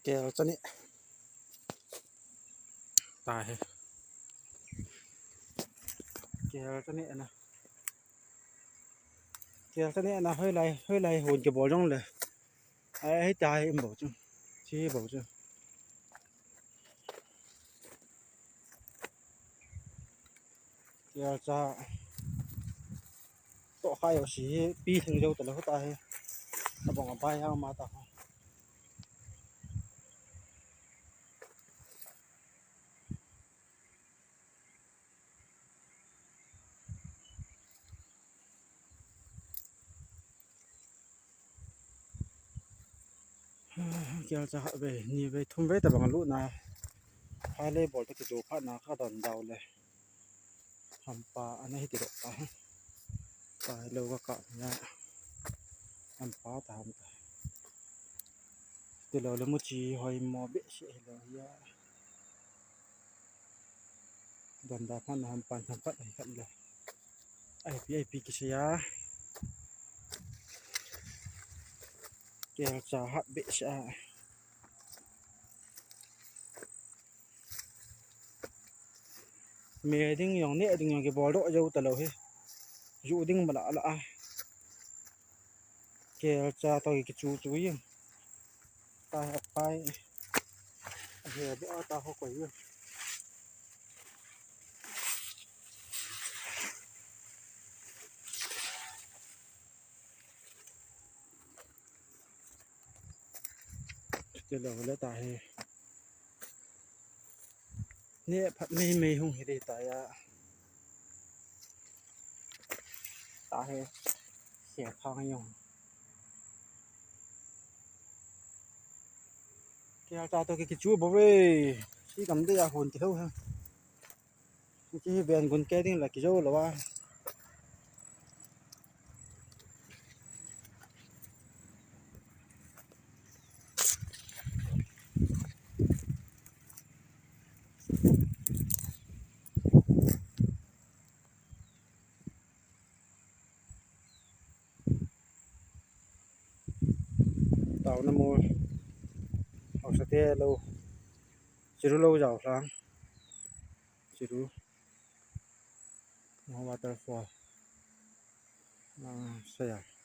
ກວຊະນິດ ຕາຍ ແກວຊະນິດນະ ແກວຊະນິດນະ ເຮີ້ຍໄຫຼ ເຮີ້ຍໄຫຼໂຫນກະບໍ່ລົງເລີຍ ເຮີ້ຍຕາຍບໍ່ຈັ່ງ ຊິບໍ່ຈັ່ງ. ກວຊະ ໂຕໄຄເອົາສີປີເຖິງເຈົ້າແຕ່ລະຫົວຕາຍ ອະບອງອະບາຍເອົາມາຕາ ກວຊະເວ ນີ້ເວ ທຸມເວຕະບັງລຸນາ ພາເລບອລຕະກິໂຕພານາຄາດອນດາວເລີຍ ທຳປາອັນນີ້ເຮັດດອກຕາ ຕາຍແລ້ວກໍກະຍາ ທຳປາຕາມຕາຍ ເດລາວເລີມຸຈີຫອຍມໍເບເຊເດລາວຢາ ດອນດາພັນຫຳປານທຳພັດໃຫ້ຄັນເລີຍ ໄອພີ ໄອພີກິສຍາ ແກວຈາຮັດເບຊາ ເມດິງຢອງເນດິງຢອງກະບໍ່ໂລະຢູ່ຕະເລີເຮ ຢູ່ດິງມະລະລະອາ ແກວຈາຕອຍກິຈູຈູຍ ຕາຍອັບປາຍ ເຮ ບໍ່ຕາຫົກກວ່າຢູ່. ເຈົ້າລາວແລ້ວຕາເຮ ເນ ພັດເມ ເມຮຸງເຮເດຕາຍາ ຕາເຮ ເສຍທາງຢູ່ ກຽວຕາໂຕກິກິຈູບໍ່ເວີຍ ຊິກຳເດຍໂຫນກິໂລ ເມື່ອກີ້ແບນກົນແກນີ້ລະກິໂລລະວ່າ ຕາວນະໂມ ເອົາສະເຕໂລ ຊິຣູໂລຢາວຊາງ ຊິຣູ Waterfall ອາ ສະຫຍາມ.